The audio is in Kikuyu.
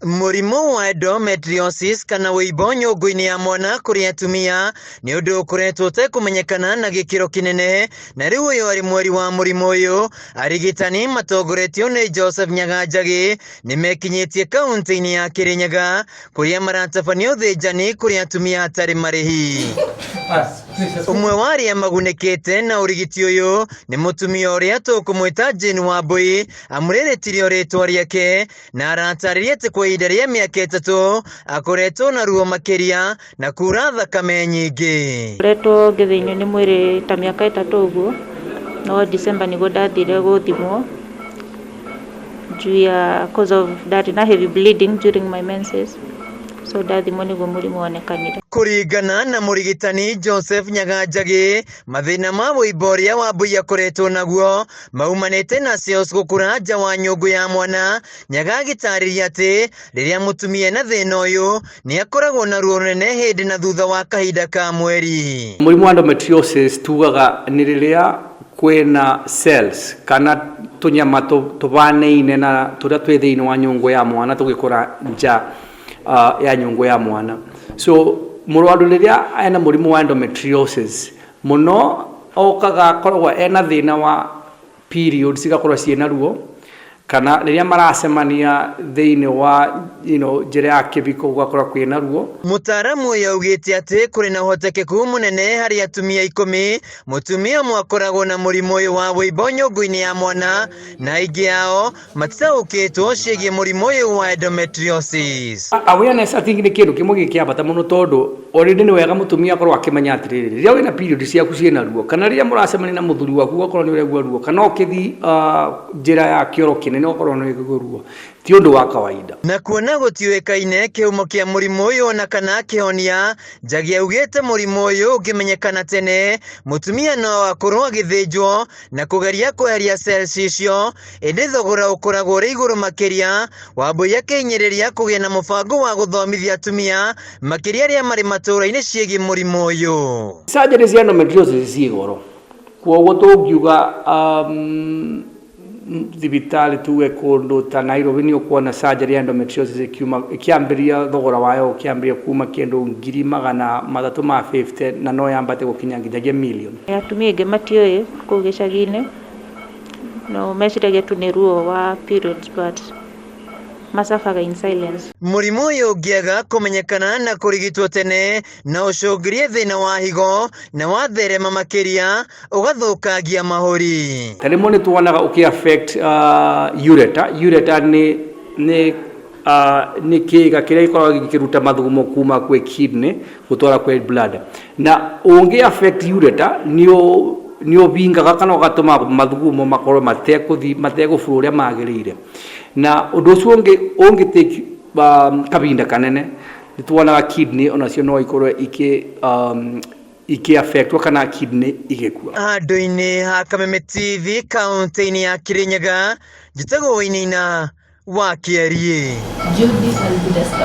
Mũrimũ wa endometriosis kana wũimbo nyũngũ-inĩ ya mwana kũrĩ atumia nĩ ũndũ ũkoretwo ũtekũmenyekana na gĩkĩro kĩnene, na rĩu ũyũ arĩ mweri wa mũrimũ ũyũ. Arigitani matongoretio nĩ Joseph Nyaga Njagi nĩ mekinyĩtie kaunti-inĩ ya Kĩrĩnyaga kũrĩa maratabania ũthĩnjani kũrĩ atumia hatarĩ marĩhi. Ũmwe wa arĩa magunĩkĩte na ũrigiti ũyũ nĩ mũtumia ũrĩa tũkũmwĩta Jane Wambui, amũrĩrĩtirio rĩtwa rĩake, na aratarĩria atĩ kwa ihinda rĩa mĩaka 3 akoretwo na ruo makĩria na kura thakame nyingĩ. Ngoretwo ngĩthĩnio nĩ mwĩrĩ ta mĩaka 3 ũguo, no December nĩguo ndathire gũthimwo juu ya cause of ndarĩ na heavy bleeding during my menses, so ndathimwo nĩguo mũrimũ wonekanire. Kũringana na mũrigitani Joseph Nyaga Njagi, mathĩna ma wũimbo ũrĩa Wambui akoretwo naguo maumanĩte na cells gũkũra nja wa nyũngũ ya mwana. Nyaga agĩtarĩria atĩ rĩrĩa mũtumia ena thĩna ũyũ nĩ akoragwo na ruo rũnene hĩndĩ na thutha wa kahinda ka mweri. Mũrimũ wa endometriosis tugaga nĩ rĩrĩa kwĩna cells kana tũnyama tũbanaine na tũrĩa twĩ thĩinĩ wa nyũngũ ya mwana tũgĩkũra nja ya nyũngũ ya mwana. So mũrwaru rĩrĩa ena mũrimũ wa endometriosis mũno okaga akoragwo ena thĩna wa periods cigakorwo ciĩna ruo, kana rĩrĩa maracemania thĩinĩ wa njĩra ya kĩbiko gũgakorwo kwĩna ruo. Mũtaaramu ũyũ augĩte atĩ kũrĩ na ũhotekeku mũnene harĩ atumia 10 mũtumia ũmwe akoragwo na mũrimũ ũyũ wa wũimbo nyũngũ-inĩ ya mwana, na aingĩ ao matitaũkĩtwo ciĩgiĩ mũrimũ ũyũ wa endometriosis. Awareness, I think, nĩ kĩndũ kĩmwe gĩ kĩa bata mũno, tondũ already nĩ wega mũtumia akorwo akĩmenya atĩrĩrĩ, rĩrĩa wĩna period ciaku ciĩna ruo, kana rĩrĩa mũracemania na mũthuri waku ũgakorwo nĩ ũraigua ruo, kana ũkĩthiĩ njĩra ya kĩoro kĩnene ũgakorwo nĩ ũraigua ruo, ti ũndũ wa kawaida. Na kuona gũtiũĩkaine kĩhumo kĩa mũrimũ ũyũ ona kana kĩhonia, Njagi augĩte mũrimũ ũyũ ũngĩmenyekana tene, mũtumia no akorwo agĩthĩnjwo na kũgeria kweheria cells icio, ĩndĩ thogora ũkoragwo ũrĩ igũrũ makĩria. Wambui akĩhinyĩrĩria kũgĩa na mũbango wa gũthomithia atumia makĩria arĩa marĩ matũũra-inĩ ciĩgiĩ mũrimũ ũyũ. Surgery cia endometriosis ciĩ goro, koguo tũngiuga thibitarĩ tuge kũndũ ta Nairobi nĩ ũkuona surgery ya endometriosis ĩkiuma ĩkĩambĩrĩria, thogora wayo ũkĩambĩrĩria kuma kĩndũ 350,000 na no yambate gũkinya nginyagia million. Atumia aingĩ matiũĩ kũu gĩcagi-inĩ, no meciragia tu nĩ ruo wa periods, but macabaga in silence. Mũrimũ ũyũ ũngĩaga kũmenyekana na kũrigitwo tene no ũcũngĩrie thĩna wa higo, na watherema makĩria ũgathũkangia mahũri. Ta rĩmwe nĩ tuonaga ũkĩ affect ureter. Ureter nĩ kĩga kĩrĩa gĩkoragwo gĩkĩruta mathugumo kuma kwĩ kidney gũtwara kwĩ bladder, na ũngĩ affect ureter nĩ ũbingaga kana ũgatũma mathugumo makorwo matekũthi mategũbura ũrĩa magĩrĩire, na ũndũ ũcio ũngĩ take kabinda kanene nĩ tuonaga kidney onacio no ikorwo ikĩ affectwo kana kidney igĩkua. Handũ-inĩ ha Kameme TV kaunti-inĩ ya Kirinyaga, njĩtagwo Wainaina wa Kĩeriĩ. Judy Albidasca.